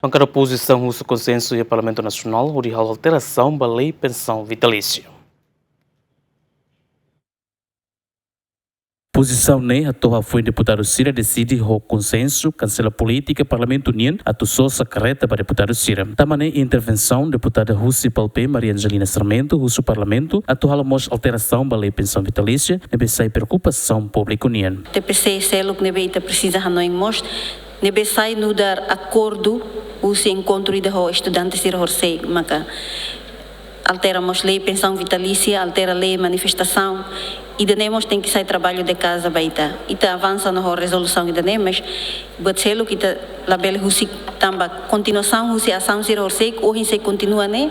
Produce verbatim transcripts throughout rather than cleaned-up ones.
Bankada opozisaun husu konsensu iha Parlamentu Nasionál hodi halo alterasaun ba lei pensaun vitalísia. Pozisaun ne'e hato'o hafoin deputadu sira deside ho konsensu kansela polítika Parlamentu nian atu sosa kareta ba deputadu sira. Tanba ne'e intervensaun deputada husi PALP, Maria Angelina Sarmento, husu Parlamentu atu halo mós alterasaun ba lei pensaun vitalísia ne'ebé sai preokupasaun públiku nian. T P C seluk ne'ebé ita presiza hanoin mós, ne'ebé sai nu'udar akordu husi enkontru ida ho estudante sira horisehik, maka altera mós lei pensaun vitalísia, altera lei manifestasaun. Ida-ne'e mós tenke sai traballu de kaza ba ita. Ita avansa ona ho rezolusaun ida-ne'e, mas buat seluk ita labele husik tanba kontinuasaun husi asaun sira horisehik, ohin sei kontinua ne'e,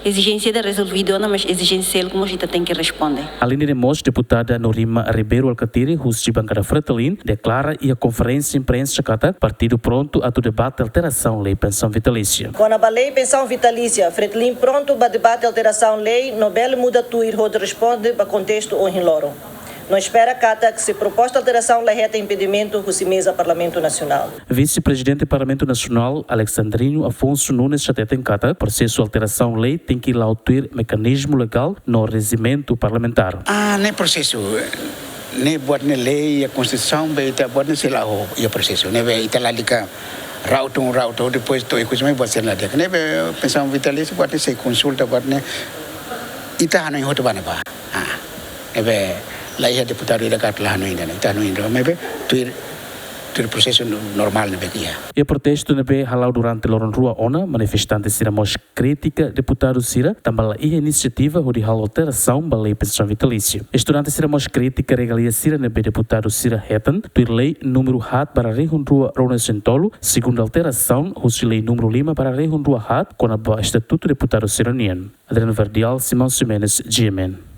ezijénsia ida rezolvidu ona, mas ezijénsia seluk mós ita tenke responde. Aleinde ne'e mós, deputada Norima Ribeiro Alkatiri, husi bankada Fretilin, deklara iha konferénsia imprensa katak partidu prontu atu debate alterasaun lei pensaun vitalísia. Kona-ba lei pensaun vitalísia, Fretilin prontu ba debate alterasaun lei, no bele muda tuir hodi responde ba kontestu ohin loron. No espera katak se proposta alterasaun la hetan impedimentu husi meza Parlamentu Nasionál. Vise-Prezidente Parlamentu Nasionál, Alexandrinho Afonso Nunes, hateten katak prosesu alterasaun lei tenke la'o tuir mekanizmu legál no rejimentu parlamentár. Ah, ne'e prosesu, ne'e buat ne'e lei, iha konstituisaun, be ita buat ne'e sei la'o iha prosesu. Ne'ebé ita lalika ra'u tun, ra'u tun, depois to'o ikus mai buat sira la di'ak. Ne'ebé pensaun vitalísia buat ne'e sei konsulta, buat ne'e ita hanoin hotu ba ne'ebá. Ah, ne'ebé la iha deputadu ida katak la hanoin ida-ne'e, ita hanoin ida, maibé tuir, tuir prosesu normál ne'ebé iha. Iha protestu ne'ebé hala'o durante loron rua ona, manifestante sira mós kritika deputadu sira tanba la iha inisiativa hodi halo alterasaun ba lei pensaun vitalísia. Estudante sira mós kritika regalia sira ne'ebé deputadu sira hetan tuir lei númeru haat barra rihun rua ruanulu-resin-tolu, segundu alterasaun husi lei númeru lima barra rihun rua haat kona-ba estatutu deputadu sira nian. Adriano Verdial, Simão Ximenes, G M N.